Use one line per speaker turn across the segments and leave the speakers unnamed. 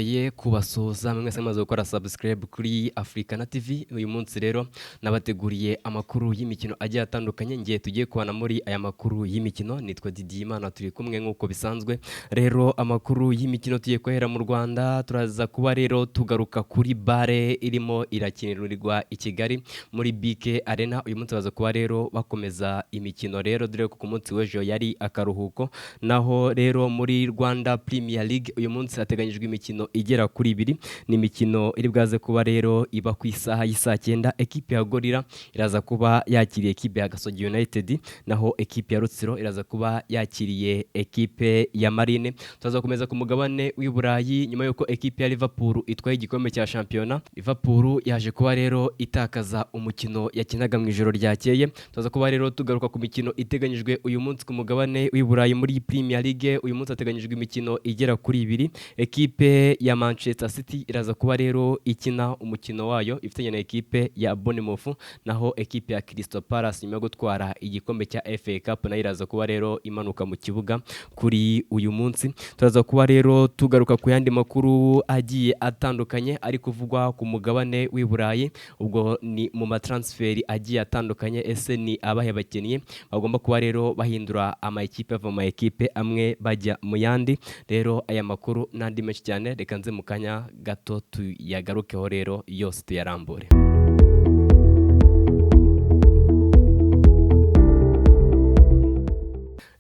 Nongeye kubasuhuza mwese mumaze gukora subscribe kuri Africana TV. Uyu munsi rero nabateguriye amakuru y'imikino agiye atandukanye, ngiye tugiye kubana muri aya makuru y'imikino. Nitwa Didier Imana, turi kumwe nk'uko bisanzwe. Rero amakuru y'imikino tugiye kuhera mu Rwanda, turaza kuba rero tugaruka kuri BAL irimo irakinirwa i Kigali muri BK Arena. Uyu munsi baza kuba rero bakomeza imikino rero, dore ko ku munsi w'ejo yari akaruhuko. Naho rero muri Rwanda Premier League uyu munsi hateganyijwe imikino igera kuri ibiri. Ni imikino iri bwaze kuba rero iba ku isaha y'isaa cyenda. Ekipe ya Gorilla iraza kuba yakiriye ekipe ya Gasogi United, naho ekipe ya Rutsiro iraza kuba yakiriye ekipe ya Marine. Turaza gukomeza ku mugabane w'i Burayi nyuma y'uko ekipe ya Liverpool itwaye igikombe cya shampiyona. Liverpool yaje kuba rero itakaza umukino yakinaga mu ijoro ryakeye. Turaza kuba rero tugaruka ku mikino iteganyijwe uyu munsi ku mugabane w'i Burayi muri Premier League. Uyu munsi hateganyijwe imikino igera kuri ibiri. Ekipe ya Manchester City iraza kuba rero ikina umukino wayo ifitanye na ekipe ya Bournemouth, naho ekipe ya Crystal Palace nyuma yo gutwara igikombe cya FA Cup nayo iraza kuba rero imanuka mu kibuga kuri uyu munsi. Turaza kuba rero tugaruka ku yandi makuru agiye atandukanye ari kuvugwa ku mugabane w'i Burayi, ubwo ni mu matransferi agiye atandukanye. Ese ni abahe bakinnyi bagomba kuba rero bahindura ama ekipe, bava mu ma ekipe amwe bajya mu yandi? Rero aya makuru n'andi menshi cyane, reka nze mu kanya gato tuyagarukeho rero yose tuyarambure.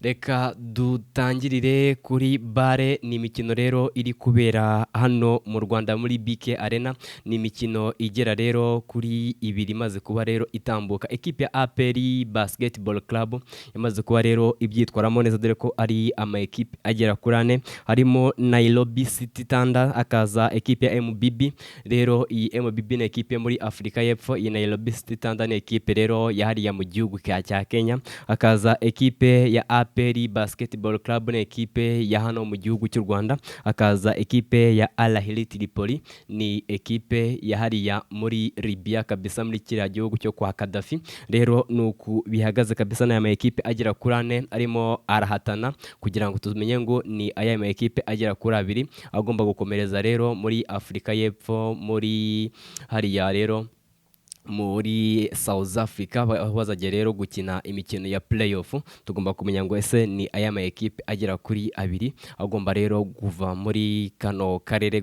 Reka dutangirire kuri BAL. Ni imikino rero iri kubera hano mu Rwanda muri BK Arena. Ni imikino igera rero kuri ibiri imaze kuba rero itambuka. Ekipe ya APR Basketball Club yamaze kuba rero ibyitwaramo neza, dore ko ari ama ekipe agera kuri ane, harimo Nairobi City Thunder, akaza ekipe ya MBB. Rero iyi MBB ni ekipe muri Afurika y'Epfo, iyi Nairobi City Thunder ni ekipe rero yahariye mu gihugu cya Kenya, akaza ekipe ya APR Basketball Club ni ekipe ya hano mu gihugu cy'u Rwanda, akaza ekipe ya Al Ahly Tripoli ni ekipe ya hariya muri Libya kabisa, muri kiriya gihugu cyo kwa Gaddafi. Rero nuku bihagaze kabisa, n'aya ma ekipe agera kuri ane arimo arahatana kugira ngo tumenye ngo ni aya ma ekipe agera kuri abiri agomba gukomereza rero muri Afurika y'Epfo, muri hariya rero muri South Africa, aho bazajya rero gukina imikino ya playoff. Tugomba kumenya ngo ese ni aya ma ekipe agera kuri abiri agomba rero kuva muri kano karere,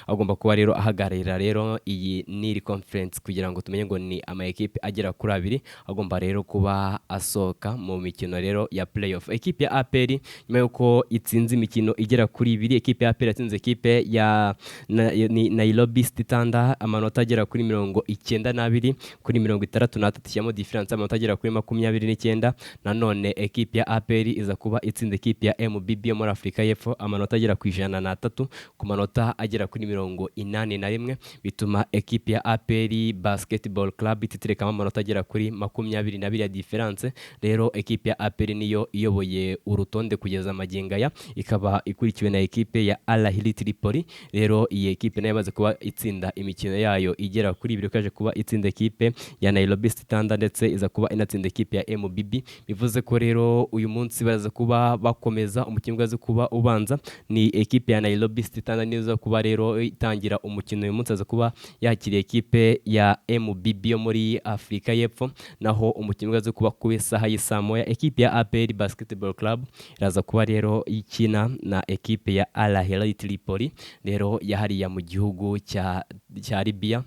agomba kuba rero ahagararira rero iyi Nile Conference, kugira ngo tumenye ngo ni ama ekipe agera kuri abiri agomba rero kuba asohoka mu mikino rero ya playoff. Ekipe ya APR nyuma y'uko itsinze imikino igera kuri ibiri, ekipe ya APR yatsinze ekipe ya Nairobi City Thunder amanota agera kuri 92 kuri 63, ishyiramo différence amanota agera kuri 29. Nanone ekipe ya APR iza kuba itsinda ekipe ya MBB yo muri Afurika y'Epfo amanota agera ku 103 ku manota agera kuri 81, bituma ekipe ya APR Basketball Club ititerekamo amanota agera kuri 22 ya différence. Rero ekipe ya APR niyo iyoboye urutonde kugeza magingo aya, ikaba ikurikiwe na ekipe ya Al Ahly Tripoli. Rero iyi ekipe nayo imaze kuba itsinda imikino yayo igera kuri ibiri, ikaje kuba itsinda ekipe ya Nairobi City Thunder ndetse iza kuba inatsinda ekipe ya MBB. Bivuze ko rero uyu munsi baraza kuba bakomeza umukino uza kuba ubanza ni ekipe ya Nairobi City Thunder, nizo kuba rero itangira umukino uyu munsi, aza kuba yakiriye ekipe ya MBB yo muri Afurika y'Epfo. Naho umukino uza kuba ku isaha y'isaa moya, ekipe ya APR Basketball Club iraza kuba rero ikina na ekipe ya Al Ahly Tripoli rero yahariya mu gihugu cya Libya.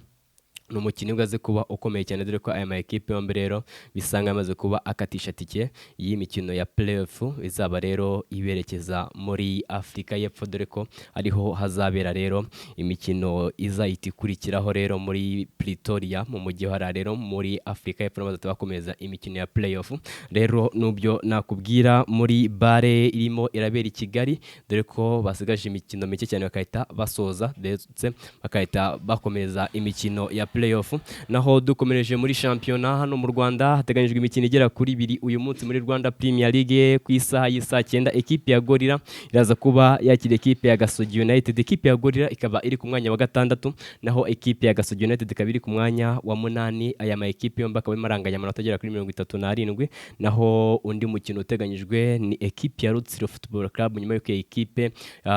Ni umukino ugaze kuba ukomeye cyane, dore ko aya ma ekipe yombi rero bisa nkaho amaze kuba akatisha tike y'imikino ya playoff izaba rero iberekeza muri Afurika y'Epfo, dore ko ariho hazabera rero imikino izahita ikurikiraho rero muri Pretoria, mu mujyi wa rero muri Afurika y'Epfo, bazahita bakomeza imikino ya playoff. Rero nubyo nakubwira muri BAL irimo irabera i Kigali, dore ko basigaje imikino mike cyane bakahita basoza, ndetse bakahita bakomeza imikino ya playoff. Naho dukomereje muri shampiyona hano mu Rwanda, hateganyijwe imikino igera kuri ibiri uyu munsi muri Rwanda Premier League. Ku isaha y'isaa 9, ekipe ya Gorilla iraza kuba yakira ekipe ya Gasogi United. Ekipe ya Gorilla ikaba iri ku mwanya wa 6, naho ekipe ya Gasogi United ikaba iri ku mwanya wa 8. Aya ma ekipe yombi akaba arimo aranganya amanota agera kuri 37. Naho undi mukino uteganyijwe ni ekipe ya Rutsiro Football Club, nyuma y'uko iyi ekipe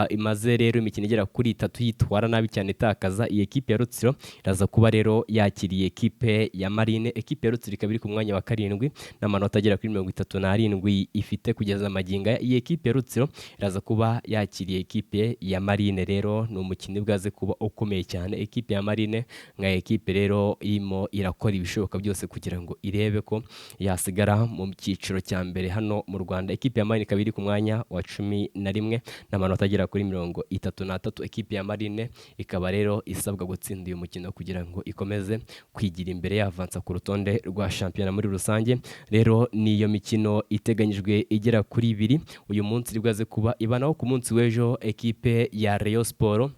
imaze rero imikino igera kuri 3 yitwara nabi cyane itakaza. Iyi ekipe ya Rutsiro iraza kuba rero yakiriye ekipe ya Marine. Ekipe ya Rutsiro ikaba iri ku mwanya wa 7 n'amanota agera kuri 37 ifite kugeza magingo aya. Iyi ekipe ya Rutsiro iraza kuba yakiriye ekipe ya Marine. Rero ni umukino bwaze kuba ukomeye cyane. Ekipe ya Marine nka ekipe rero irimo irakora ibishoboka byose kugira ngo irebe ko yasigara mu cyiciro cya mbere hano mu Rwanda. Ekipe ya Marine ikaba iri ku mwanya wa 11 n'amanota agera kuri 33. Ekipe ya Marine ikaba rero isabwa gutsinda uyu mukino kugira ngo ikomeze kwigira imbere, yavansa ku rutonde rwa shampiyona muri rusange. Rero ni iyo mikino iteganyijwe igera kuri 2 uyu munsi ribwaze kuba iba. Naho ku munsi w'ejo, ekipe ya Rayon Sport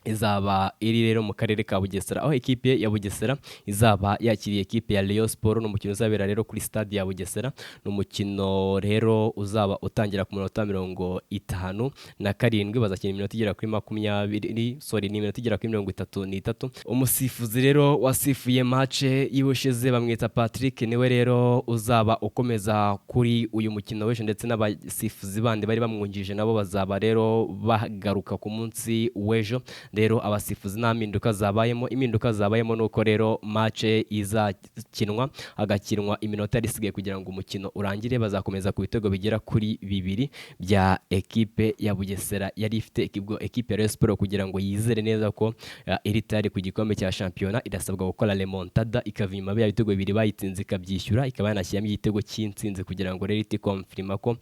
izaba iri rero mu karere ka Bugesera, aho ekipe ya Bugesera izaba yakiriye ekipe ya Rayon Sport. Ni umukino uzabera rero kuri stade ya Bugesera. Ni umukino rero uzaba utangira ku minota 57, bazakina iminota igera kuri 20, sorry, ni iminota igera kuri 33. Umusifuzi rero wasifuye match y'ubushize bamwita Patrick, niwe rero uzaba ukomeza kuri uyu mukino w'ejo, ndetse n'abasifuzi bandi bari bamwungirije nabo bazaba rero bagaruka ku munsi w'ejo. Rero abasifuzi nta mpinduka zabayemo. Impinduka zabayemo nuko rero match izakinwa, hagakinwa iminota yari isigaye kugira ngo umukino urangire. Bazakomeza ku bitego bigera kuri 2 bya ekipe ya Bugesera yari ifite. Ekipe ya Rayon Sport, kugira ngo yizere neza ko iri tayari ku gikombe cya shampiyona, irasabwa gukora remontada, ikava inyuma ya bitego 2 bayitsinze, ikabyishyura, ikaba yanashyiramo igitego cy'intsinzi, kugira ngo rero ite confirma ko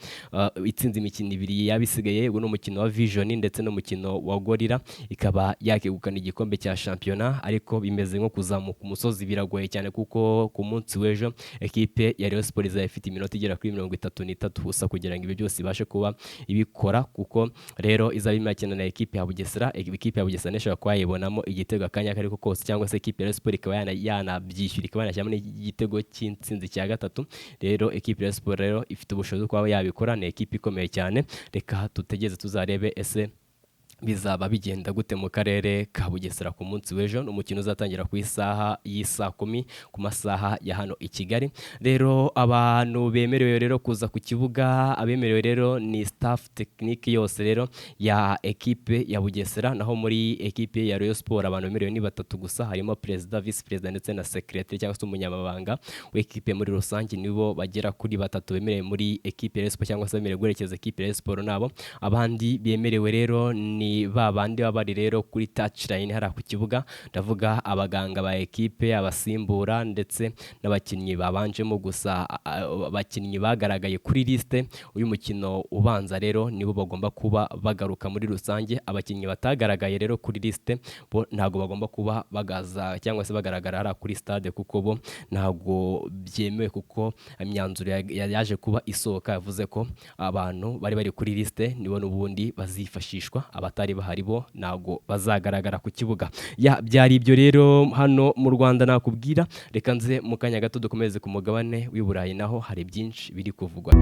itsinze imikino 2 yaba isigaye, ubu ni umukino wa Vision ndetse n'umukino wa Gorilla, ikaba yakegukana igikombe cya shampiyona. Ariko bimeze nko kuzamuka umusozi, biragoye cyane, kuko ku munsi w'ejo ekipe ya Rayon Sport izaba ifite iminota igera kuri 33 gusa kugira ngo ibyo byose ibashe kuba ibikora, kuko rero izaba irimo irakina na ekipe ya Bugesera. Ekipe ya Bugesera ishobora kuba yayibonamo igitego akanya ako ariko kose, cyangwa se ekipe ya Rayon Sport ikaba yanabyishyura, ikaba yanashyiramo n'igitego cy'intsinzi cya 3. Rero ekipe ya Rayon Sport rero ifite ubushobozi bwo kuba yabikora, ni ekipe ikomeye cyane. Reka tutegeze tuzarebe ese bizaba bigenda gute mu karere ka Bugesera ku munsi w'ejo. Ni umukino uzatangira ku isaha y'isaa 10 ku masaha ya hano i Kigali. Rero abantu bemerewe rero kuza ku kibuga, abemerewe rero ni staff technique yose rero ya ekipe ya Bugesera. Naho muri ekipe ya Rayon Sport abantu bemerewe ni 3 gusa, harimo perezida, vice perezida ndetse na secretary cyangwa se umunyamabanga w'ekipe muri rusange. Nibo bagera kuri 3 bemerewe muri ekipe ya Rayon Sport, cyangwa se bemerewe guherekeza ekipe ya Rayon Sport. Nabo abandi bemerewe rero ni ba bandi baba bari rero kuri touchline hariya ku kibuga, ndavuga abaganga ba ekipe, abasimbura ndetse n'abakinnyi babanjemo gusa. Abakinnyi bagaragaye kuri liste uyu mukino ubanza rero nibo bagomba kuba bagaruka muri rusange. Abakinnyi batagaragaye rero kuri liste bo ntabwo bagomba kuba bagaza cyangwa se bagaragara hariya kuri stade, kuko bo ntabwo byemewe, kuko imyanzuro yaje kuba isohoka yavuze ko abantu bari bari kuri liste nibo n'ubundi bazifashishwa, abatari bahari bo ntabwo bazagaragara ku kibuga. Ya byari ibyo rero hano mu Rwanda nakubwira. Reka nze mu kanya gato dukomeze ku mugabane w'i Burayi, naho hari byinshi biri kuvugwa.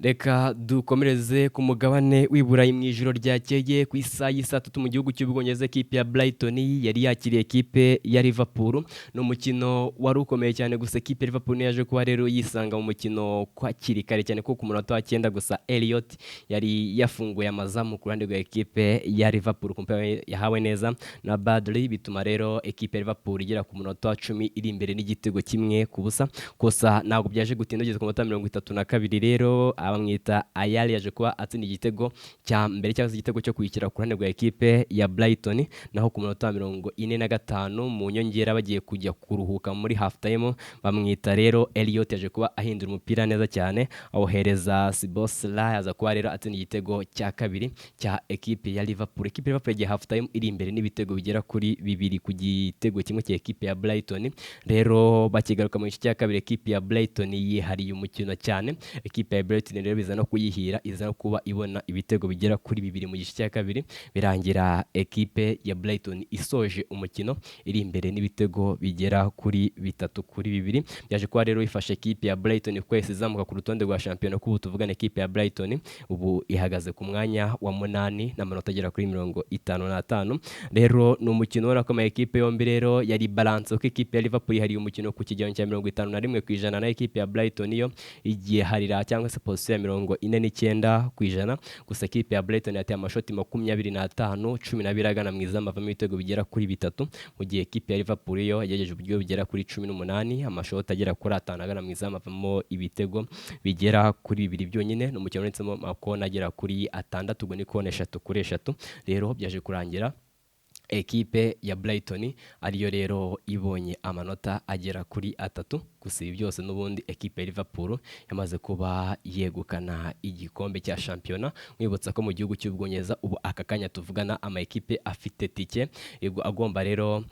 Reka dukomereze ku mugabane w'i Burayi. Mu ijoro ryakeye ku isaha y'isaa 3 mu gihugu cy'Ubwongereza, ekipe ya Brighton yari yakiriye ekipe ya Liverpool. Ni umukino wari ukomeye cyane, gusa ekipe ya Liverpool yaje kuba rero yisanga mu mukino hakiri kare cyane, kuko ku munota wa 9 gusa Elliot yari yafunguye amazamu ku ruhande rwa ekipe ya Liverpool, ku mupira yahawe neza na Badley, bituma rero ekipe ya Liverpool igera ku munota wa 10 iri imbere n'igitego 1-0. Gusa ntabwo byaje gutinda, ugeze ku munota 32 rero bamwita Ayali yaje kuba atsinda igitego cya mbere, cyangwa se igitego cyo kwishyura ku ruhande rwa ekipe ya Brighton. Naho ku munota 45 mu nyongera, bagiye kujya kuruhuka muri half time, bamwita rero Elliot yaje kuba ahindura umupira neza cyane, awohereza Szoboszlai, aza kuba rero atsinda igitego cya 2 cya ekipe ya Liverpool. Ekipe ya Liverpool yagiye half time iri imbere n'ibitego bigera kuri 2-1 cya ekipe ya Brighton. Rero bakigaruka mu gice cya kabiri, ekipe ya Brighton yihariye umukino cyane. Ekipe ya Brighton rero biza no kuyihira, iza no kuba ibona ibitego bigera kuri 2 mu gice cya kabiri, birangira ekipe ya Brighton isoje umukino iri imbere n'ibitego bigera kuri 3-2. Byaje kuba rero ifasha ekipe ya Brighton kwese izamuka ku rutonde rwa shampiyona, kuko tuvugana ekipe ya Brighton ubu ihagaze ku mwanya wa 8 n'amanota agera kuri 55. Rero ni umukino ubona ko ama ekipe yombi rero yari balance, kuko ekipe ya Liverpool ihariye umukino ku kigero cya 51% na ekipe ya Brighton yo igiye harira cyangwa se position ya 49%. Gusa ekipe ya Brighton yateye amashoti 25, 12 agana mu izamu, avamo ibitego bigera kuri 3, mu gihe ekipe ya Liverpool yo yagejeje uburyo bugera kuri 18, amashoti agera kuri 5 agana mu izamu, avamo ibitego bigera kuri 2 byonyine. Ni umukino uretsemo amakona agera kuri 6, ubwo ni kona 3-3. Rero byaje kurangira ekipe ya Brighton ariyo rero ibonye amanota agera kuri 3. Gusa ibi byose n'ubundi ekipe ya Liverpool yamaze kuba yegukana igikombe cya shampiyona. Mwibutsa ko mu gihugu cy'Ubwongereza ubu aka kanya tuvugana ama ekipe afite tike agomba rero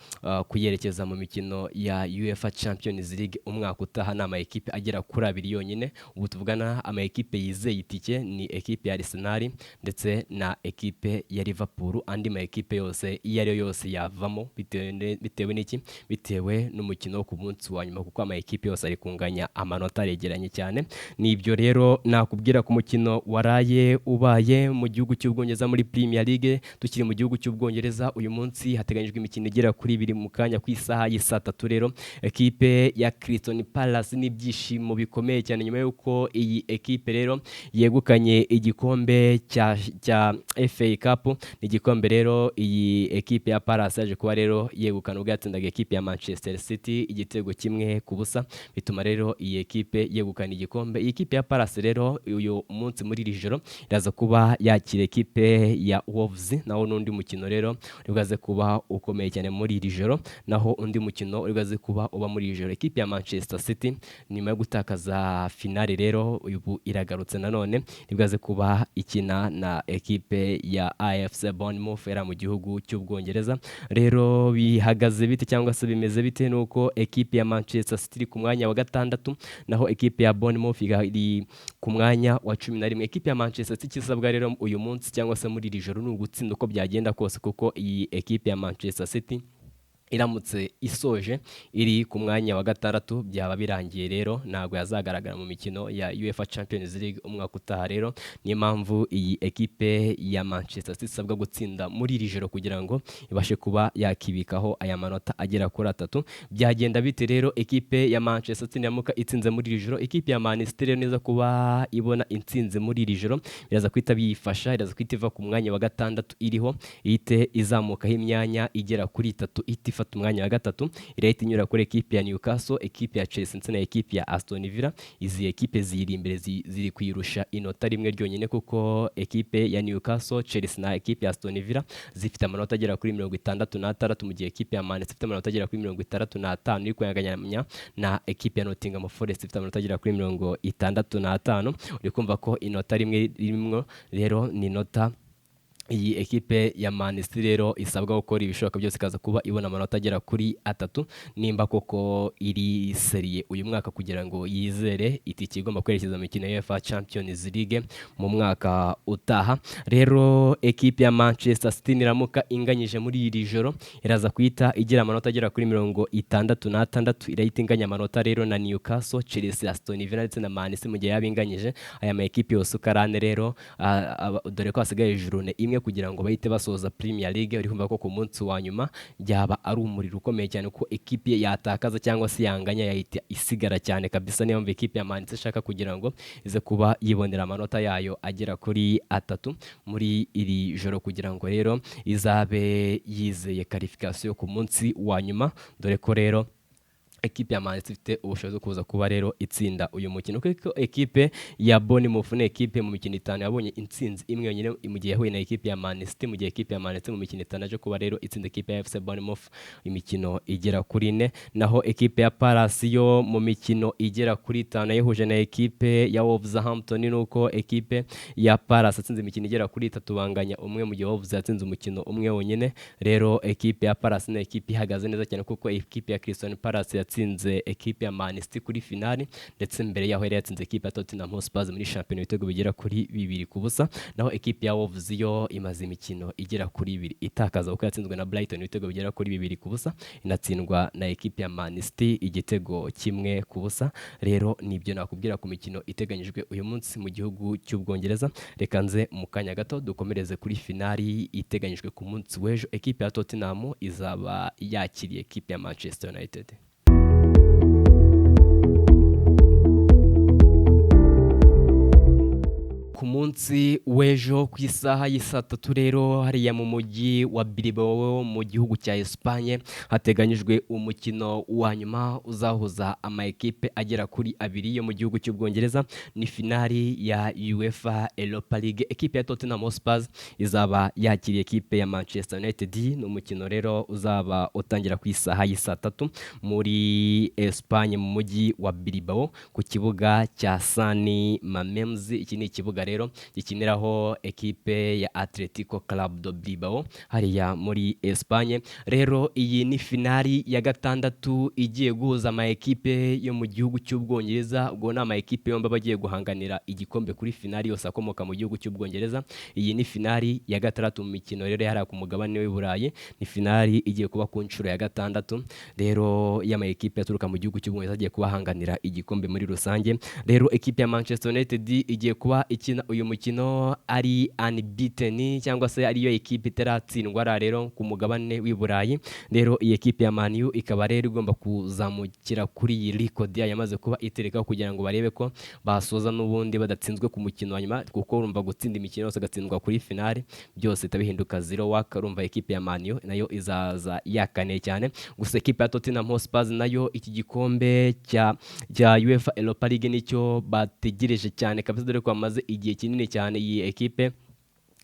kuyerekeza mu mikino ya UEFA Champions League umwaka utaha ni ama ekipe agera kuri 2 yonyine. Ubu tuvugana ama ekipe yizeye itike ni ekipe ya Arsenal ndetse na ekipe ya Liverpool. Andi ma ekipe yose iyo ariyo yose yavamo bitewe n'iki? Bitewe n'umukino ku munsi wa nyuma, kuko ama ekipe yose ari kunganya amanota aregeranye cyane. Nibyo rero nakubwira ku mukino waraye ubaye mu gihugu cy'Ubwongereza muri Premier League. Tukiri mu gihugu cy'Ubwongereza uyu munsi hateganyijwe imikino igera kuri 2 mu kanya ku isaha y'i 3:00. Rero ekipe ya Crystal Palace n'ibyishimo bikomeye cyane nyuma y'uko iyi ekipe rero yegukanye igikombe cya FA Cup. Ni igikombe rero iyi ekipe ya Palace yaje kuba rero yegukana ubwo yatsindaga ekipe ya Manchester City igitego 1-0, bituma rero iyi ekipe yegukana igikombe. Iyi ekipe ya Palace rero uyu munsi muri iri joro iraza kuba yakira ekipe ya Wolves, naho n'undi mukino rero uri kuba ukomeye cyane muri iri joro. Naho undi mukino uri kuba uba muri iri joro, ekipe ya Manchester City nyuma yo gutakaza finale rero ubu iragarutse nanone iri kuba ikina na ekipe ya AFC Bournemouth era mu gihugu cy'Ubwongereza. Rero bihagaze bite cyangwa se bimeze bite? Nuko ekipe ya Manchester City iri ku mwanya wa 6, naho ekipe ya Bournemouth iri ku mwanya wa 11. Ekipe ya Manchester City isabwa rero uyu munsi cyangwa se muri iri joro ni ugutsinda uko byagenda kose, kuko iyi ekipe ya Manchester City iramutse isoje iri ku mwanya wa 6 byaba birangiye, rero ntabwo yazagaragara mu mikino ya UEFA Champions League umwaka utaha. Rero niyo mpamvu iyi ekipe ya Manchester City isabwa gutsinda muri iri joro kugira ngo ibashe kuba yakibikaho aya manota agera kuri 3. Byagenda bite rero ekipe ya Manchester City niramuka itsinze muri iri joro? Ekipe ya Man City rero neza kuba ibona intsinzi muri iri joro iraza kwita biyifasha, iraza kwita iva ku mwanya wa 6 iriho ihite izamukaho imyanya igera kuri 3, ihite ifata umwanya wa 3, irahita inyura kuri ekipe ya Newcastle, ekipe ya Chelsea ndetse na ekipe ya Aston Villa. Izi ekipe ziri imbere ziri kuyirusha inota rimwe ryonyine, kuko ekipe ya Newcastle, Chelsea na ekipe ya Aston Villa zifite amanota agera kuri 66, mu gihe ekipe ya Man City ifite amanota agera kuri 65 iri kuyanganya na ekipe ya Nottingham Forest ifite amanota agera kuri 65. Uri kumva ko inota rimwe rimwe rero ni inota iyi ekipe ya Man City rero isabwa gukora ibishoboka byose ikaza kuba ibona amanota agera kuri 3 nimba koko iri seriye uyu mwaka, kugira ngo yizere itike igomba kwerekeza mu mikino ya UEFA Champions League mu mwaka utaha. Rero ekipe ya Manchester City niramuka inganyije muri iri joro iraza kuhita igira amanota agera kuri 66, irahita inganya amanota rero na Newcastle, Chelsea, Aston Villa ndetse na Man City mu gihe yaba inganyije aya ma ekipe yose uko ari ane. Rero dore ko hasigaye journée imwe kugira ngo bahite basoza Premier League. Uri kumva ko ku munsi wa nyuma byaba ari umuriro ukomeye cyane, kuko ekipe yatakaza cyangwa se yanganya yahita isigara cyane kabisa. Niyo mpamvu ekipe ya Man City ishaka kugira ngo ize kuba yibonera amanota yayo agera kuri 3 muri iri joro, kugira ngo rero izabe yizeye qualification ku munsi wa nyuma. Dore ko rero ekipe ya Man City ifite ubushobozi bwo kuza kuba rero itsinda uyu mukino, kuko ekipe ya Bournemouth ni ekipe mu mikino 5 yabonye intsinzi imwe yonyine mu gihe yahuye na ekipe ya Man City, mu gihe ekipe ya Man City mu mikino 5 aje kuba rero itsinda ekipe ya FC Bournemouth imikino igera kuri 4. Naho ekipe ya Palace yo mu mikino igera kuri 5 yahuje na ekipe ya Wolverhampton, nuko ekipe ya Palace yatsinze imikino igera kuri 3 banganya umwe, mu gihe Wolves yatsinze umukino umwe wonyine. Rero ekipe ya Palace ni ekipe ihagaze neza cyane, kuko ekipe ya Crystal Palace Yatsinze ekipe ya Man City kuri finali, ndetse mbere yaho yari yatsinze ekipe ya Tottenham Hotspur muri shampiyona ibitego bigera kuri 2-0. Naho ekipe ya Wolves yo imaze imikino igera kuri 2 itakaza, kuko yatsinzwe na Brighton ibitego bigera kuri 2-0, inatsindwa na ekipe ya Man City igitego 1-0. Rero nibyo nakubwira ku mikino iteganyijwe uyu munsi mu gihugu cy'Ubwongereza. Reka nze mu kanya gato dukomereze kuri finali iteganyijwe ku munsi w'ejo. Ekipe ya Tottenham izaba yakiriye ekipe ya Manchester United. Ku munsi w'ejo ku isaha y'isaa tatu rero hariya mu mujyi wa Bilbao mu gihugu cya Espagne hateganyijwe umukino wa nyuma uzahuza ama ekipe agera kuri 2 yo mu gihugu cy'Ubwongereza. Ni finali ya UEFA Europa League. Ekipe ya Tottenham Hotspur izaba yakiriye ekipe ya Manchester United. Ni umukino rero uzaba utangira ku isaha y'isaa tatu muri Espagne mu mujyi wa Bilbao ku kibuga cya San Mamés. Iki ni ikibuga rero gikiniraho ekipe ya Atletico Club de Bilbao hariya muri Espagne. Rero iyi ni finali ya 6 igiye guhuza ama ekipe yo mu gihugu cy'Ubwongereza. Ubwo ni ama ekipe yombi bagiye guhanganira igikombe kuri finali yose akomoka mu gihugu cy'Ubwongereza. Iyi ni finali ya 6 mu mikino rero yari ku mugabane w'i Burayi. Ni finali igiye kuba ku nshuro ya 6 rero y'ama ekipe aturuka mu gihugu cy'Ubwongereza agiye kubahanganira igikombe muri rusange. Rero ekipe ya Manchester United igiye kuba ikina uyu mukino ari unbeaten, cyangwa se ariyo ekipe itaratsindwa rero ku mugabane w'i Burayi. Rero iyi ekipe ya Man U ikaba rero igomba kuzamukira kuri iyi record yamaze kuba iterekaho kugira ngo barebe ko basoza n'ubundi badatsinzwe ku mukino wa nyuma, kuko urumva gutsinda imikino yose agatsindwa kuri finale byose itabihinduka zero work. Urumva ekipe ya Man U nayo izaza yakaniye cyane. Gusa ekipe ya Tottenham Hotspur nayo iki gikombe cya UEFA Europa League nicyo bategereje cyane kabisa, dore ko bamaze igihe kinini cyane iyi ekipe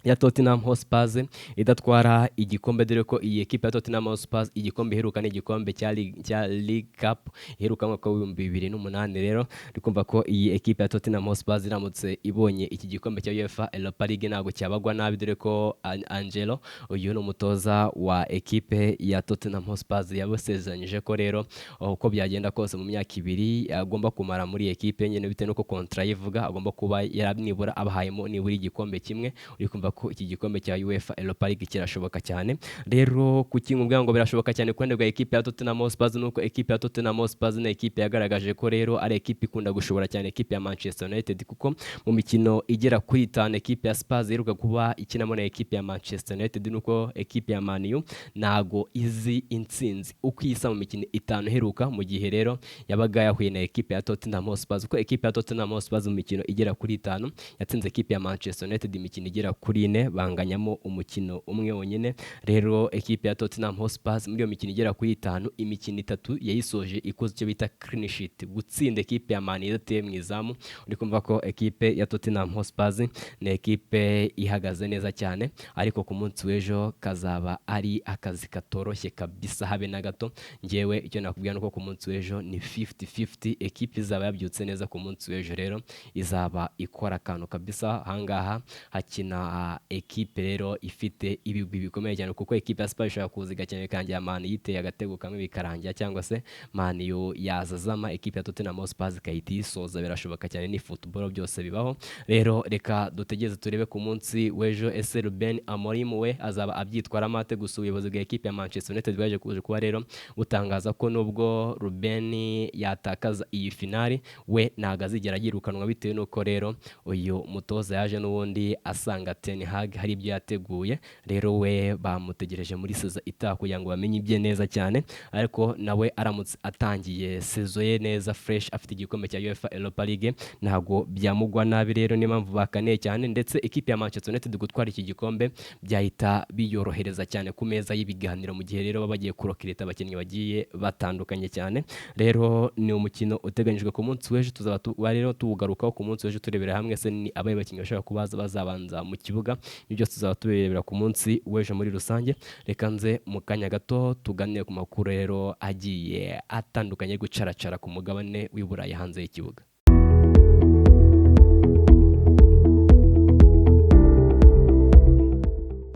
ya Tottenham Hotspur idatwara igikombe, dore ko iyi ekipe ya Tottenham Hotspur igikombe iheruka ni igikombe cya League Cup iheruka mu mwaka w'ibihumbi 2008. Rero ndikumva ko iyi ekipe ya Tottenham Hotspur iramutse ibonye iki gikombe cya UEFA Europa League ntabwo cyabagwa nabi, dore ko Angelo uyu ni umutoza wa ekipe ya Tottenham Hotspur yabasezeranyije ko rero uko byagenda kose mu myaka 2 agomba kumara muri ekipe nyine, bitewe n'uko contrat ivuga agomba kuba yaranibura abahayemo nibura igikombe kimwe. Uri kumva ko iki gikombe cya UEFA Europa League kirashoboka cyane. Rero kukinkubwira ngo birashoboka cyane ku ruhande rwa ekipe ya Tottenham Hotspur, nuko ekipe ya Tottenham Hotspur ni ekipe yagaragaje ko rero ari ekipe ikunda gushobora cyane ekipe ya Manchester United, kuko mu mikino igera kuri 5 ekipe ya Spurs iheruka kuba ikinamo na ekipe ya Manchester United, nuko ekipe ya Man U ntago izi intsinzi uko isa mu mikino 5 iheruka, mu gihe rero yabaga yahuye na ekipe ya Tottenham Hotspur, kuko ekipe ya Tottenham Hotspur mu mikino igera kuri 5 yatsinze ekipe ya Manchester United imikino igera kuri 4, banganyamo umukino umwe wonyine. Rero ekipe ya Tottenham Hotspur muri iyo mikino igera kuri 5 imikino 3 yayisoje ikoze icyo bita clean sheet, gutsinda ekipe ya Man idateye mu izamu. Uri kumva ko ekipe ya Tottenham Hotspur ni ekipe ihagaze neza cyane, ariko ku munsi w'ejo kazaba ari akazi katoroshye kabisa habe na gato. Ngewe icyo nakubwira nuko ku munsi w'ejo ni 50-50, ekipe izaba yabyutse neza ku munsi w'ejo rero izaba ikora akantu kabisa. Ahangaha hakina ekipe rero ifite ibigwi bikomeye cyane, kuko ekipe ya Spurs ishobora kuziga cyane bikangira Man yiteye agatego kamwe bikarangira, cyangwa se Man U yazazama ekipe ya Tottenham Hotspur ikahita iyisoza, birashoboka cyane, ni football byose bibaho. Rero reka dutegereze turebe ku munsi w'ejo ese Ruben Amorim we azaba abyitwaramo ate. Gusa ubuyobozi bwa ekipe ya Manchester United bwaje kuba rero butangaza ko nubwo Ruben yatakaza iyi finali we ntago azigera yirukanwa, bitewe n'uko rero uyu mutoza yaje n'ubundi asanga Ten Hag hari ibyo yateguye. Rero we bamutegereje muri saison itaha kugira ngo bamenye ibye neza cyane, ariko nawe aramutse atangiye saison ye neza fresh afite igikombe cya UEFA Europa League ntago byamugwa nabi. Rero niyo mpamvu bakaniye cyane, ndetse ekipe ya Manchester United gutwara iki gikombe byahita biyorohereza cyane ku meza y'ibiganiro, mu gihe rero baba bagiye kurokireta abakinnyi bagiye batandukanye cyane. Rero ni umukino uteganyijwe ku munsi w'ejo, tuzaba rero tuwugarukaho ku munsi w'ejo turebera hamwe se ni abaye bakinnyi bashobora kubaza bazabanza mu kibuga, ibyo byose tuzaba tubirebera ku munsi w'ejo muri rusange. Reka nze mu kanya gato tuganire ku makuru rero agiye atandukanye gucaracara ku mugabane w'i Burayi hanze y'ikibuga.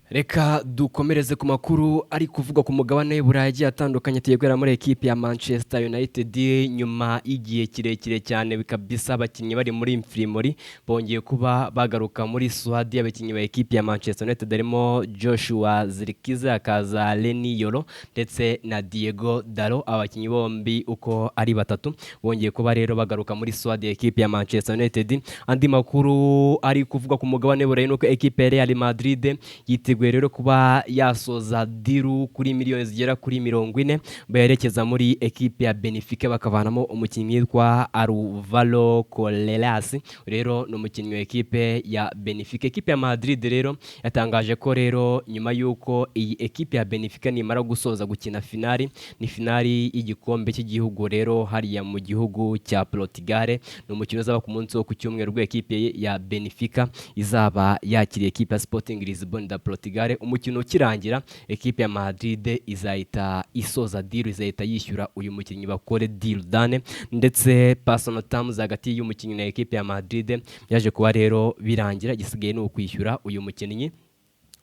Reka dukomereze ku makuru ari kuvugwa ku mugabane w'Iburayi agiye atandukanye. Tugiye guhera muri ekipe ya Manchester United. Nyuma y'igihe kirekire cyane kabisa abakinnyi bari muri infirmerie, bongeye kuba bagaruka muri squad y'abakinnyi ba ekipe ya Manchester United, harimo Joshua Zirkzee, hakaza Leny Yoro ndetse na Diogo Dalot. Abakinnyi bombi uko ari batatu bongeye kuba rero bagaruka muri squad ya ekipe ya Manchester United. Andi makuru ari kuvugwa ku mugabane w'Iburayi nuko ekipe ya Real Madrid yiteguye rero kuba yasoza deal kuri miliyoni zigera kuri 40 berekeza muri ekipe ya Benfica, bakavanamo umukinnyi witwa Alvaro Carreras. Rero ni umukinnyi wa ekipe ya Benfica. Ekipe ya Madrid rero yatangaje ko rero nyuma y'uko iyi ekipe ya Benfica nimara gusoza gukina finali, ni finali y'igikombe cy'igihugu rero hariya mu gihugu cya Portugal, ni umukino uzaba ku munsi wo ku cyumweru, ubwo ekipe ya Benfica izaba yakiriye ekipe ya Sporting Lisbon da Portugal. Umukino ukirangira, ekipe ya Madrid izahita isoza deal, izahita yishyura uyu mukinnyi, bakore deal done, ndetse personal terms hagati y'umukinnyi na ekipe ya Madrid yaje kuba rero birangira, igisigaye ni ukwishyura uyu mukinnyi.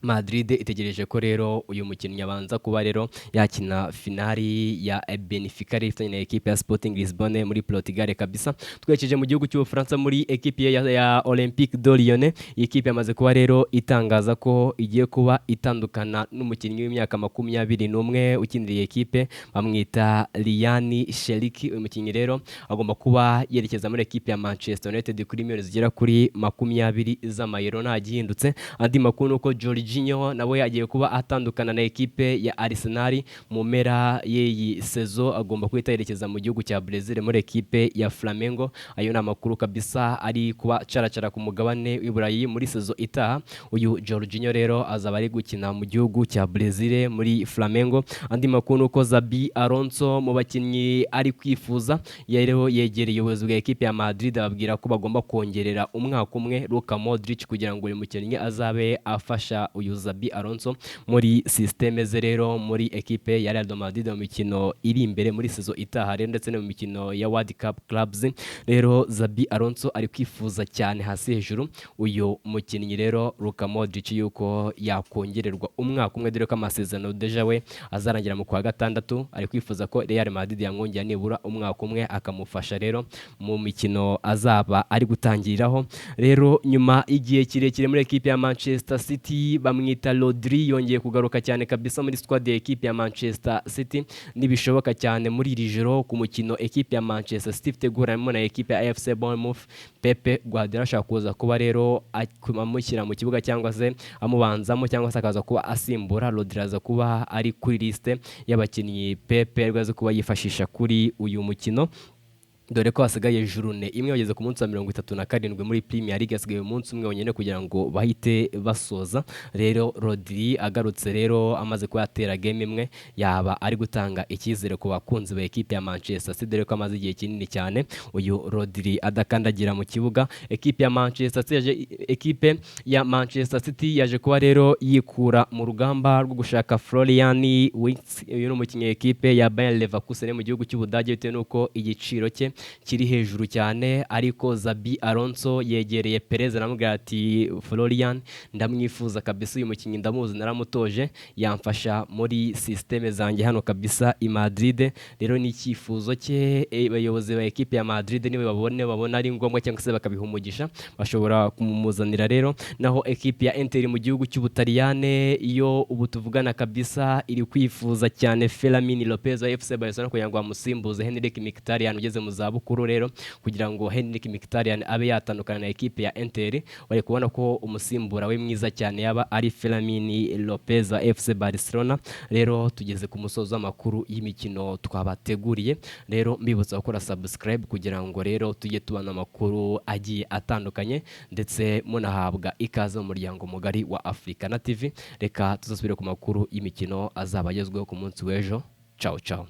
Madrid itegereje ko rero uyu mukinnyi abanza kuba rero yakina finali ya Benfica ifitanye na ekipe ya Sporting Lisbonne muri Portugal kabisa. Twerekeje mu gihugu cy'Ubufaransa muri ekipe ya Olympique de Lyon. Iyi kipe yamaze kuba rero itangaza ko igiye kuba itandukana n'umukinnyi w'imyaka 21 ukinira iyi ekipe, bamwita Rayan Cherki. Uyu mukinnyi rero agomba kuba yerekeza muri ekipe ya Manchester United kuri miliyoni zigera kuri 20 z'amayero nta gihindutse. Andi makuru ni uko Jorginho nawe agiye kuba atandukana na ekipe ya Arsenal mu mpera y'iyi saison, agomba guhita yerekeza mu gihugu cya Brazil muri ekipe ya Flamengo. Ayo ni amakuru kabisa ari kuba caracara ku mugabane w'i Burayi. Muri saison itaha uyu Jorginho rero azaba ari gukina mu gihugu cya Brazil muri Flamengo. Andi makuru ni uko Xabi Alonso mu bakinnyi ari kwifuza rero yegereye ubuyobozi bwa ekipe ya Madrid, ababwira ko bagomba kongerera umwaka umwe Luka Modric kugira ngo uyu mukinnyi azabe afasha uyu Xabi Alonso muri système ze rero muri ekipe ya Real Madrid mu mikino iri imbere muri saison itaha rero, ndetse no mu mikino ya World Cup Clubs. Rero Xabi Alonso ari kwifuza cyane hasi hejuru uyu mukinnyi rero Luka Modric yuko yakongererwa umwaka umwe, dore ko amasezerano déjà we azarangira mu kwa gatandatu. Ari kwifuza ko Real Madrid yamwongera nibura umwaka umwe akamufasha rero mu mikino azaba ari gutangiriraho. Rero nyuma y'igihe kirekire muri ekipe ya Manchester City, bamwita Rodri, yongeye kugaruka cyane kabisa muri squad ya ekipe ya Manchester City. Nibishoboka cyane muri iri joro ku mukino ekipe ya Manchester City ifite guhuriramo na ekipe ya AFC Bournemouth, Pep Guardiola ashaka kuza kuba rero amushyira mu kibuga cyangwa se amubanzamo cyangwa se akaza kuba asimbura. Rodri aza kuba ari kuri liste y'abakinnyi Pep ari kuba yifashisha kuri uyu mukino, dore ko hasigaye journée imwe. Bageze ku munsi wa 37 muri Premier League, hasigaye umunsi umwe wonyine kugira ngo bahite basoza. Rero Rodri agarutse rero amaze kuba yatera game imwe, yaba ari gutanga icyizere ku bakunzi ba ekipe ya Manchester City, dore ko amaze igihe kinini cyane uyu Rodri adakandagira mu kibuga. Ekipe ya Manchester City yaje kuba rero yikura mu rugamba rwo gushaka Florian Wirtz. Uyu ni umukinnyi wa ekipe ya Bayer Leverkusen mu gihugu cy'Ubudage, bitewe n'uko igiciro cye kiri hejuru cyane. Ariko Xabi Alonso yegereye Perez aramubwira ati: "Florian ndamwifuza kabisa, uyu mukinnyi ndamuzi, naramutoje, yamfasha muri système zanjye hano kabisa i Madrid." Rero ni icyifuzo cye. Abayobozi ba ekipe ya Madrid niba babona ari ngombwa cyangwa se bakabiha umugisha, bashobora kumumuzanira rero. Naho ekipe ya Inter mu gihugu cy'Ubutaliyane iyo ubu tuvugana kabisa iri kwifuza cyane Fermin Lopez wa FC Barcelona kugira ngo amusimbuze Henrik Mkhitaryan ugeze mu zabukuru. Rero kugira ngo Henrik Mkhitaryan abe yatandukana na ekipe ya Inter, bari kubona ko umusimbura we mwiza cyane yaba ari Fermin Lopez wa FC Barcelona. Rero tugeze ku musozo w'amakuru y'imikino twabateguriye. Rero mbibutsa gukora subscribe kugira ngo rero tujye tubona amakuru agiye atandukanye, ndetse munahabwa ikaze mu muryango mugari wa Africana TV. Reka tuzasubire ku makuru y'imikino azaba agezweho ku munsi w'ejo. Ciao ciao.